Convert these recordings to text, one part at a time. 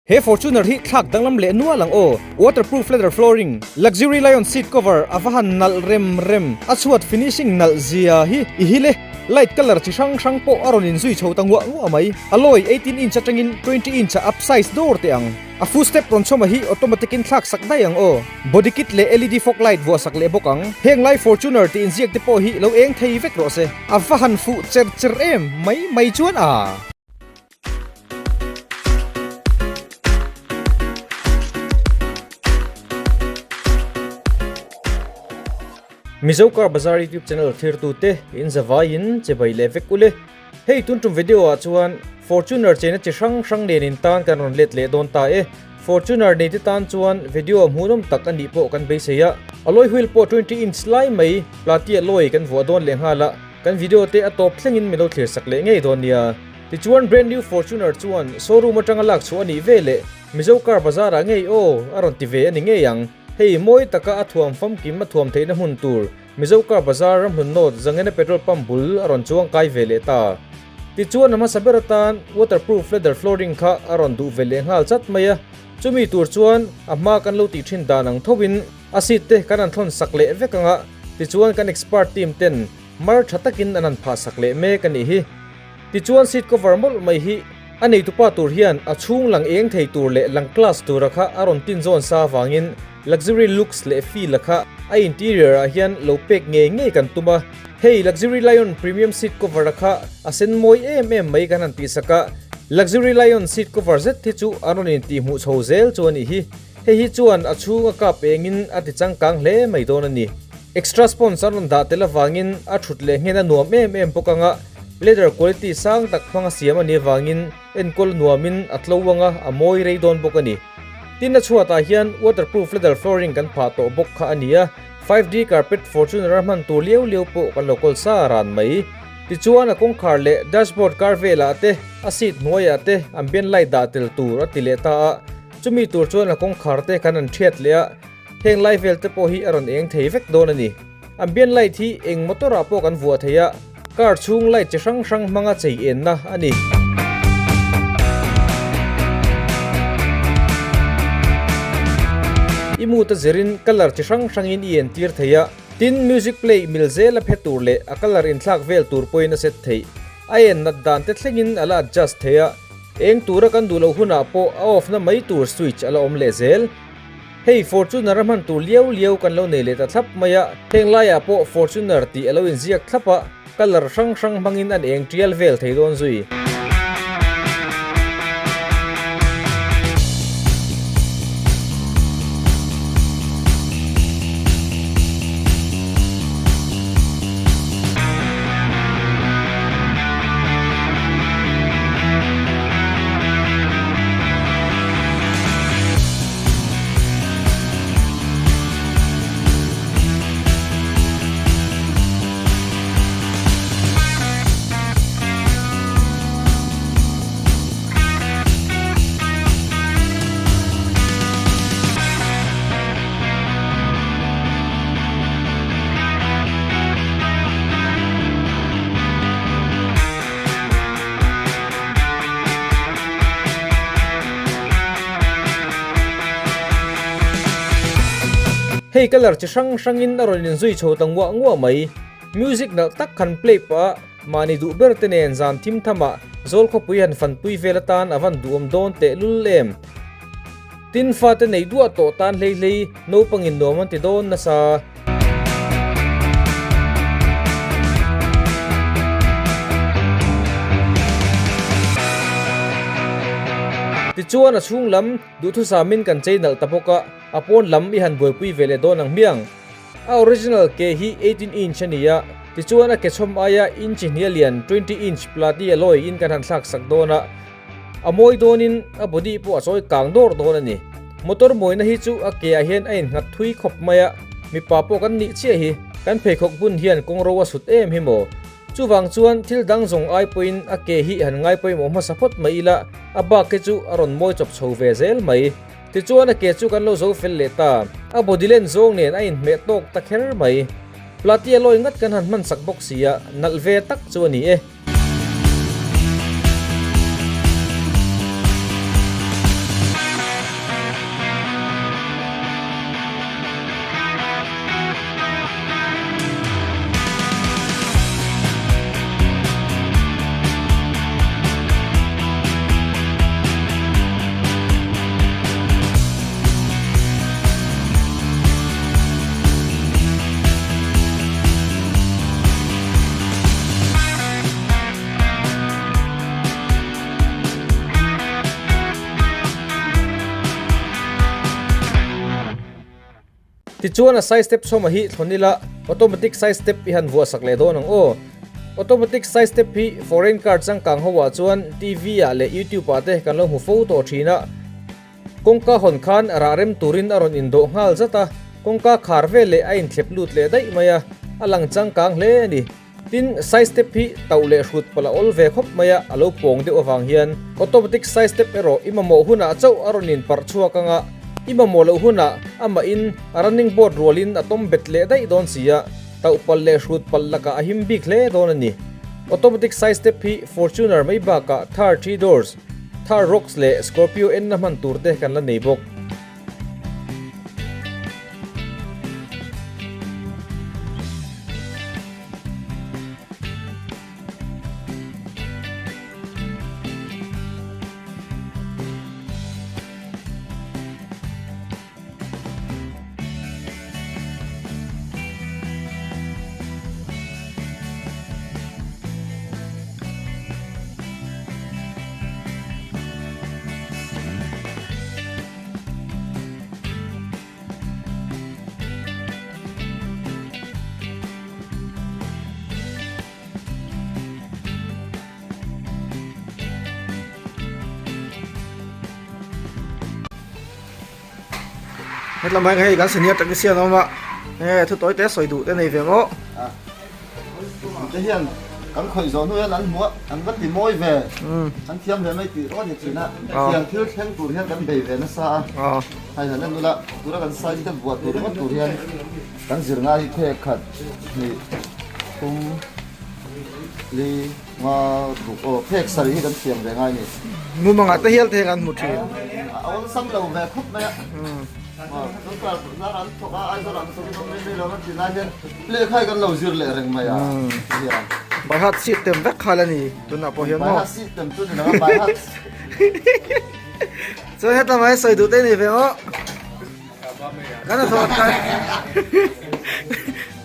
He Fortuner hi thlak danglam leh nual ang aw. Waterproof leather flooring, luxury lion seat cover a va han nalh rem rem, a chhuat finishing nalh zia hi i hil e. Light colour chi hrang hrang pawh a rawn inzui chho ta nguah nguah mai. Alloy 18 inch atangin 20 inch a upsize dawr teh ang. A footstep rawn chhawma hi automatic in thlak sak daih ang aw. Body kit leh LED fog light vuah sak leh bawk ang. Heng lai Fortuner tih inziak te pawh hi lo eng thei vek rawh se. A va han fuh cher cher em mai mai chuan a. Mizo Car Bazaar YouTube channel thirtute in zavaiin che bai leh vek ule. Hei tun tum video ah chuan Fortuner chena chi hrang hrang nen in tan kan rawn let leh dawn ta e. Fortuner nei te tan chuan video hmuhnawm tak a nih pawh kan beisei a. Alloy wheel pawh 20 inch lai mai plati alloy kan vuah dawn leh nghal a. Kan video te a tawp thlengin min lo thlir sak leh ngei dawn nia. Tichuan brand new Fortuner chuan showroom atanga lak chhuah a nih ve leh Mizo car bazar ah ngei aw a rawn ti ve a ni ngei ang. Hei mawi taka a thuam famkim a thuam theihna hmun tur Mizo car bazar ramhlun North Zangena petrol pump bul a rawn chuang kai ve leh ta. Tichuan a hmasa ber atan waterproof leather flooring kha a rawn duh ve leh nghal chat mai a. Chumi tur chuan a hma kan lo tih thin dan ang thovin a seat te kan han thlawn sak leh vek ang a, tichuan kan expert team ten mar tha takin an han phah sak leh mek a nih hi. Tichuan seat cover mawlh mai hi a neitupa tur hian a chhung lang eng thei tur leh lang class tura kha a rawn tin zawn sa avangin luxury looks leh feel a kha a interior ah hian lo pek ngei ngei kan tum a. Hei Luxury Lion premium seat cover a kha a sen mawi em em mai kan han tihsak a, Luxury Lion seat cover zet hi chu an rawn intihhmuh chho zel chu a nih hi. Hei hi chuan a chhung a kap engin a ti changkang hle mai dawn a ni. Extra sponge an rawn dah tel avangin a thut leh nghen a nuam em em bawk ang a, leather quality sang tak hmanga siam a nih avangin enkawl nuamin a tlo ang a, a mawi rei dawn bawk a ni. Tin a chhuatah hian waterproof leather flooring kan phah tawh bawk kha a ni a, 5D carpet Fortuner a hman tur liau liau pawh kan lo kawl sa ran mai. Tichuan a kawngkhar leh dashboard kar velah te, a seat hnuaiah te ambient light dah tel tur a ti leh ta a, chumi tur chuan a kawngkhar te kan han thiat leh a, heng lai vel te pawh hi a rawn eng thei vek dawn a ni. Ambient light hi eng motor ah pawh kan vuah thei a, car chhung light chi hrang hrang hmanga chei enna a ni. I mood a zirin colour chi hrang hrangin i entir thei a, tin music play mil zel a phe tur leh a colour inthlak vel tur pawhin a set theih. A en nat dan te thlengin a la adjust thei a, eng tura kan duh loh hunah pawh a off na mai tur switch a la awm leh zel. Hei Fortuner a hman tur liau liau kan lo nei leh ta thlap mai a, heng laiah pawh Fortuner tih a lo inziak thlap a, colour hrang hrang hmangin an eng tial vel thei dawn zui. Hei colour chi hrang hrangin a rawn inzui chho ta nguah nguah mai. Music nalh tak han play pah a, mahni duh ber te nen zan thim thamah zawl khawpui han fanpui vel atan a van duhawm dawn teh lul em. Tin fate nei duah tawh tan hlei hlei naupangin nuam an ti dawn nasa. Tichuan a chhung lam duhthusamin kan chei nalh ta bawk a, a pawn lam i han buaipui ve leh dawn ang hmiang. A original ke hi 18 inch a ni a, tichuan a ke chhawm aia inch hnia lian 20 inch plati alloy in kan han thlak sak dawn a, A mawi dawnin a body pawh a chawi kang dawr dawn a ni. Motor mawina hi chu a ke ah hian a innghat thui khawp mai a, mipa pawh kan nih chiah hi kan pheikhawk bun hian kawngro a sut em hi maw? Chuvang chuan thil dang zawng ai pawhin a ke hi han ngai pawimawh hmasa phawt mai ila, a bak hi chu a rawn mawi chawp chho ve zel mai. Tichuan a ke chu kan lo zo fel leh ta, a body len zawng nen a inhmeh tawk ta kher mai. Plati a lawi ngat kan han hman sak bawk si a, nalh ve tak chu a ni e. Tichuan a side step chhawma hi thlawn ila automatic side step i han vuah sak leh dawn ang aw. Automatic side step hi foreign car changkang ho ah chuan TV ah leh YouTube ah te kan lo hmu fo tawh thin a. Kawngka hawn khan rah rem turin a rawn indawh nghal zat a, kawngka khar vel leh a inthlep lut leh daih mai a, a lang changkang hle a ni. Tin, side step hi tauh leh hrut palh a awl ve khawp mai a, a lo pawng deuh avang hian automatic side step erawh i mamawh hunah chauh a rawn inparh chhuak ang a, i mamawh loh hunah amahin a running board rualin a tawm bet leh daih dawn si a, tauh palh leh hrut palh lakah a him bik hle dawn a ni. Automatic side step hi Fortuner mai bakah Thar 3 doors, Thar Rocks leh Scorpio enna hman tur te kan la nei bawk. Hetlai hei kan senior technician a awm a hei thu tawi te sawi duh te nei ve maw. Te hian kan khawih zawh hnu hian an hmu a an va ti mawi ve an thiam hle mai tih rawh a ni thin a thiam thil thleng tur hian kan bei ve nasa a hei han en ula tura kan size te buah tur ringawt tur hian kan zir ngai hi phek khat hnih thum li nga ruk aw phek sarih hi kan thiam ve ngai a ni. Mumangah te hial te hian kan hmu thin. A awlsam lo ve khawp mai a. An thawk a Aizawl ah an thawk in awm mai mai lo an tih lai hian lehkha hi kan lo zir leh reng mai a hian. By heart seat tem vek khal a ni tunah pawh hian maw. By heart seat tem chu ni lo a by heart. Chuan heta mai sawi duh te nei ve maw. Kan a thawh dan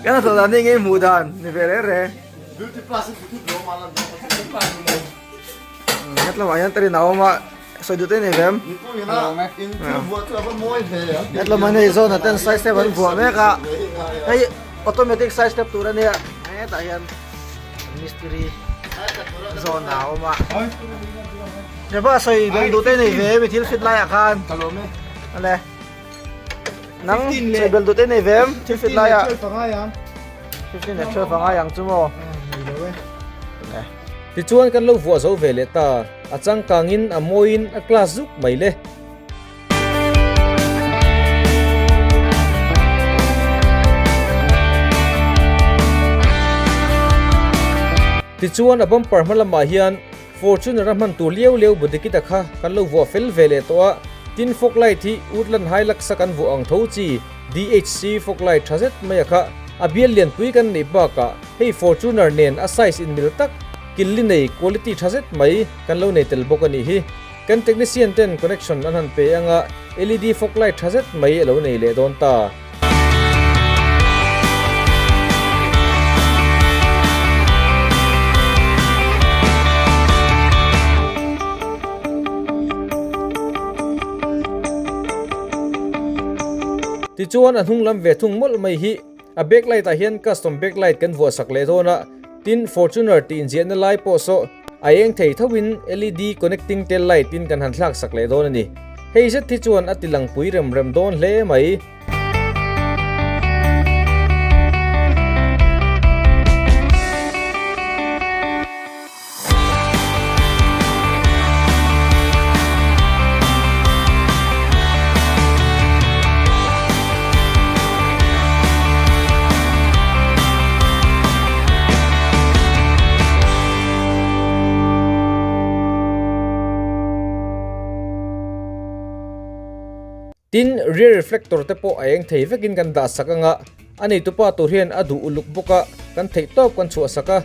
kan a thawh dan hi ngei hmuh dan ni ve reng reng. Beauty plus in ti thut lo mal an Het lamah hian tarin a awm a sawi duh te nei ve em het lamah hian hei zawn ah ten side step an vuah mek a hei automatic side step tur a nia hetah hian mistiri zawn ah a awm a hepa sawi belh duh te nei ve em i thil fit lai ah khan ale nang sawi belh duh te nei ve em thil fit lai ah 15 leh 12 a ngai ang chu maw Tichuan kan lo vuah zo ve leh ta, a changkangin a mawiin a class zuk mai le. Tichuan a bumper hma lamah hian Fortuner a hman tur liau liau Budikita kha kan lo vuah fel ve leh tawh a, tin fog light hi Woodland Hilux a kan vuah ang tho chi DHC fog light tha zet mai a kha a bial lianpui kan neih bakah Hei Fortuner nen a size inmil tak, killi nei quality tha zet mai kan lo nei tel bawk a nih hi. Kan technician ten connection an han pe anga LED fog light tha zet mai a lo nei leh dawn ta. Tichuan a hnung lam ve thung mawlh mai hi. A backlight ah hian custom backlight kan vuah sak leh dawn a, tin Fortuner tih inziahna lai pawh saw a eng thei tho in LED connecting tail light in kan han thlak sak leh dawn a ni. Hei zet hi chuan a ti lang pui rem rem dawn hle mai. Tin, rear reflector te pawh a eng thei vekin kan dah sak anga, a neitupa tur hian a duh uluk bawk a, kan theihtawp kan chhuah sak a.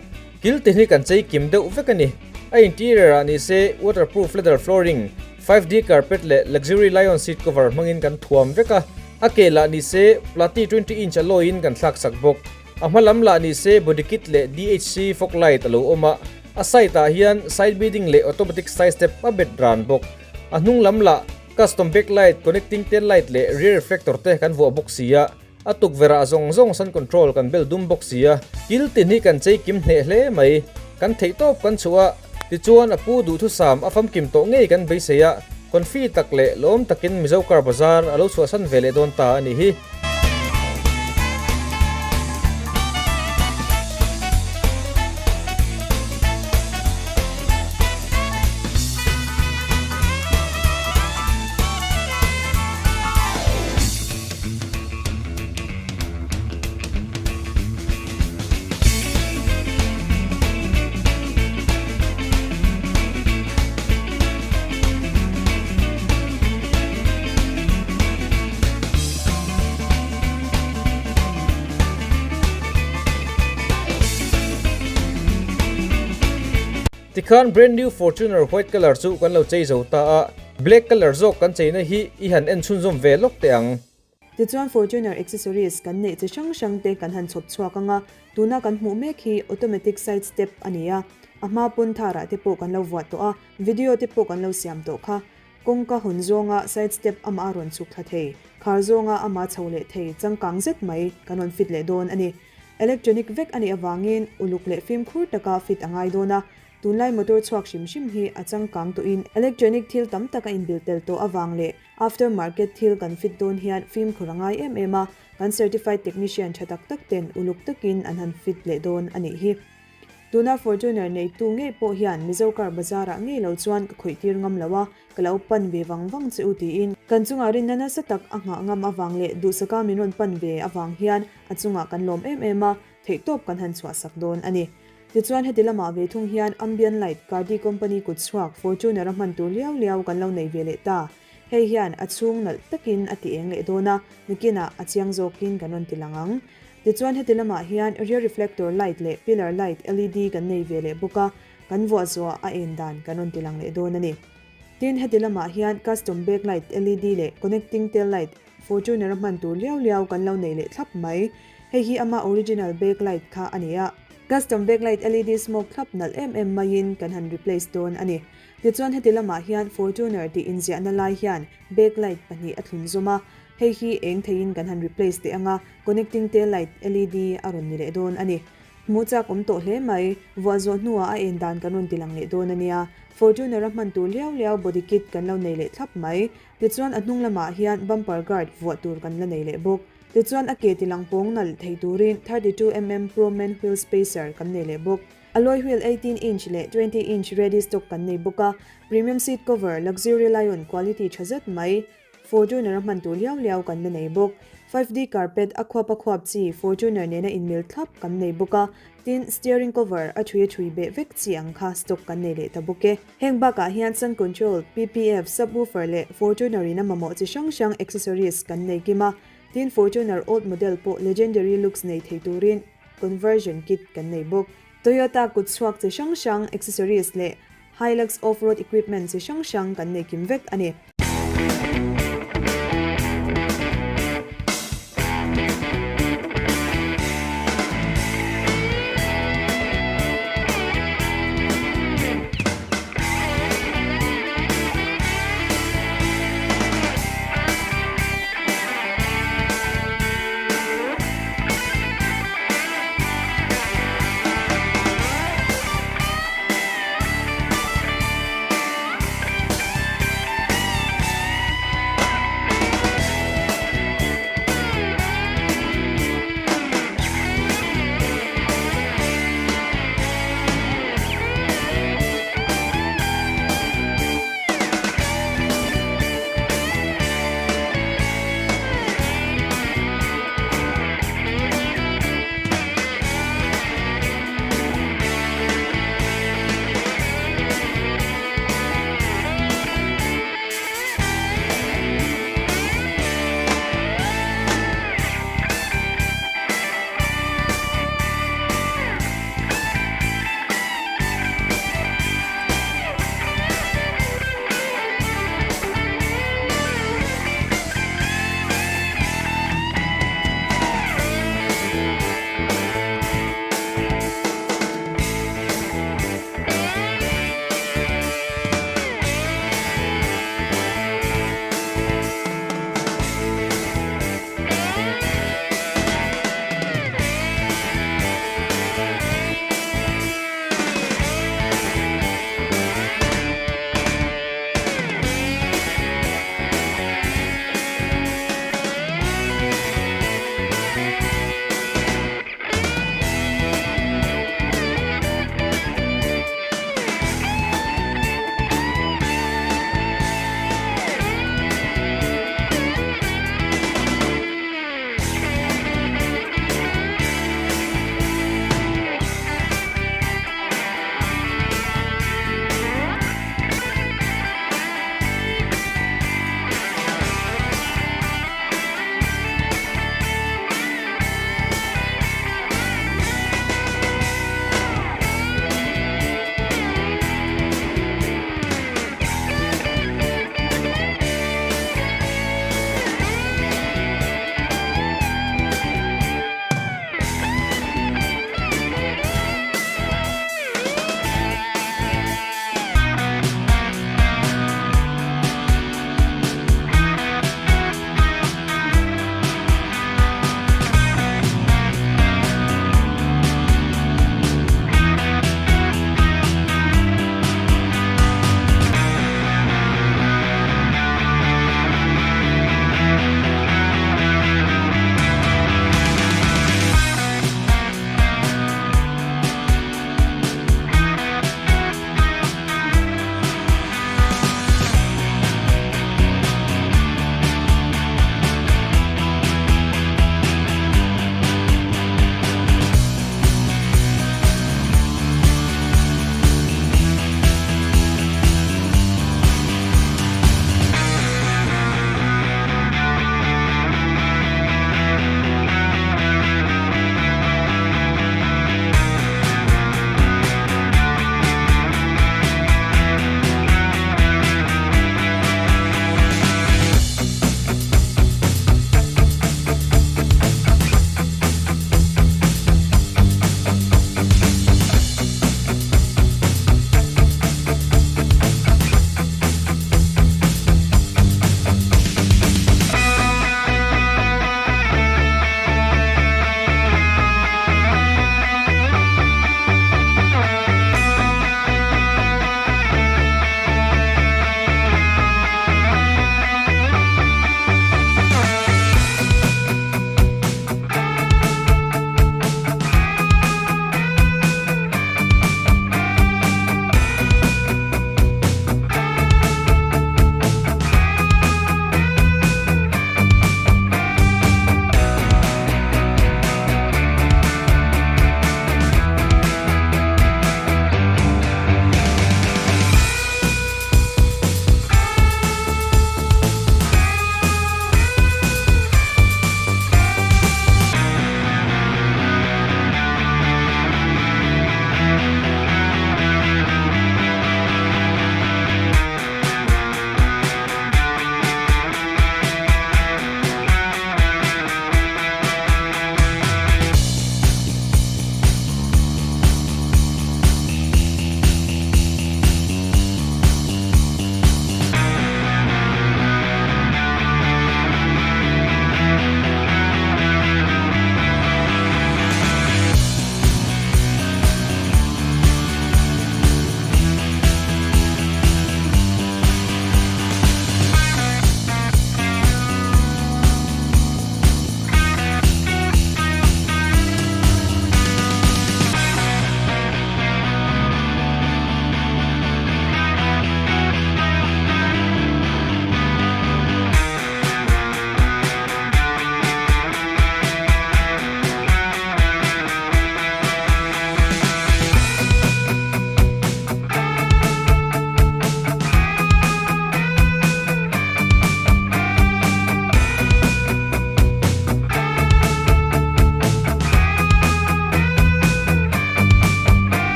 Kil te hi kan chei kim deuh vek a ni. A interior ah ni se waterproof leather flooring, 5D carpet leh luxury lion seat cover hmangin kan thuam vek a. A ke lah ni se plati 20 inch alloy in kan thlak sak bawk. A hma lam lah ni se body kit leh DHC fog light a lo awm a. A side ah hian side beading leh automatic side step a bet ran bawk. A hnung lam lah custom backlight, connecting tail light leh rear reflector te kan vuah bawk si a. A tukverh ah zawng zawng sun control kan bel dum bawk si a, kil tin hi kan chei kim hneh hle mai. Kan theih tawp kan chhuah a, tichuan a pu duhthusam a famkim tawh ngei kan beisei a, confi tak leh lawm takin Mizo car bazar a lo chhuahsan ve leh dawn ta a nih hi. Tikhan brand new Fortuner white colour chu kan lo chei zo ta a, black colour zawk kan cheina hi i han en chhunzawm ve lawk teh ang. Tichuan Fortuner accessories kan neih chi hrang hrang te kan han chhawp chhuak ang a, tuna kan hmuh mek hi automatic side step a ni a, a hma pawn tharah te pawh kan lo vuah tawh a, video te pawh kan lo siam tawh kha. Kawngka hawn zawnga side step amah a rawn chhuk thla thei, khar zawnga amah chho leh thei changkang zet mai kan rawn fit leh dawn a ni. Electronic vek a nih avangin uluk leh fimkhur taka fit a ngai dawn a, tunlai motor chhuak hrim hrim hi a changkang tawhin electronic thil tam tak a inbilh tel tawh avang leh After market thil kan fit dawn hian fimkhur a ngai em em a, kan certified technician tha tak tak ten uluk takin an han fit leh dawn a nih hi. Tuna Fortuner neitu ngei pawh hian Mizo car bazar ah ngei lo chuan ka khawih tir ngam lo a, ka lo pan ve vang vang che u tiin kan chungah rinna nasa tak a nghah ngam avang leh duhsaka min rawn pan ve avang hian a chungah kan lawm em em a, theihtawp kan han chhuahsak dawn a ni. Tichuan heti lamah ve thung hian ambient light Cardi company kut chhuak Fortuner a hman tur liau liau kan lo nei ve leh ta. Hei hian a chhung nalh takin a ti eng leh dawn a, nakinah a chiang zawkin kan rawn ti lang ang. Tichuan heti lamah hian rear reflector light leh pillar light led kan nei ve leh bawk a, kan vuah zuah a en dan kan rawn ti lang leh dawn a ni. Tin heti lamah hian custom back light led leh connecting tail light Fortuner a hman tur liau liau kan lo nei leh thlap mai. Hei hi ama original back light kha a ni a. Custom back light led smoke thlap nalh em em maiin kan han replace dawn a ni. Tichuan heti lamah hian Fortuner tih inziahna lai hian back light pahnih a thlun zawm a. Hei hi eng theiin kan han replace teh ang a, connecting tail light led a rawn ni leh dawn a ni. Hmuh chak awm tawh hle mai, vuah zawh hnuah a en dan kan rawn ti lang leh dawn a nia. Fortuner a hman tur liau liau body kit kan lo nei leh thlap mai. Tichuan a hnung lamah hian bumper guard vuah tur kan la nei leh bawk. Tichuan a ke tilang pawng nalh thei turin 32 mm Pro Man wheel spacer kan nei leh bawk. Alloy wheel 18 inch leh 20 inch ready stock kan nei bawk a. Premium seat cover Luxury Lion quality tha zet mai Fortuner a hman tur liau liau kan la nei bawk. 5D carpet a khuap a khuap chi Fortuner nena inmil thlap kan nei bawk a. Tin, steering cover a thui a thui beh vek chi ang kha stock kan nei leh ta bawk e. Heng bakah hian sun control, PPF, subwoofer leh Fortuner in a mamawh chi hrang hrang accessories kan nei kim a, tin Fortuner old model pawh legendary looks nei thei turin conversion kit kan nei bawk. Toyota kut chhuak chi hrang hrang accessories leh Hilux off-road equipment chi hrang hrang kan nei kim vek a ni.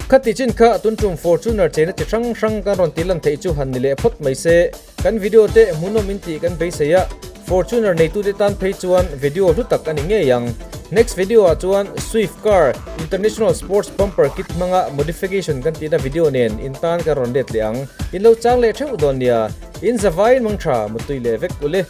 Khati chin kha tun tum Fortuner chena chi hrang hrang kan rawn tih lan theih chu han ni leh phawt mai se. Kan video te hmuhnawm in tih kan beisei a, Fortuner neitute tan phei chuan video hlu tak a ni ngei ang. Next video ah chuan Swift car International Sports Bumper Kit hmanga modification kan tihna video nen in tan kan rawn let leh ang. In lo chang leh theuh dawn nia. In zavaiin mang tha mutui leh vek ule.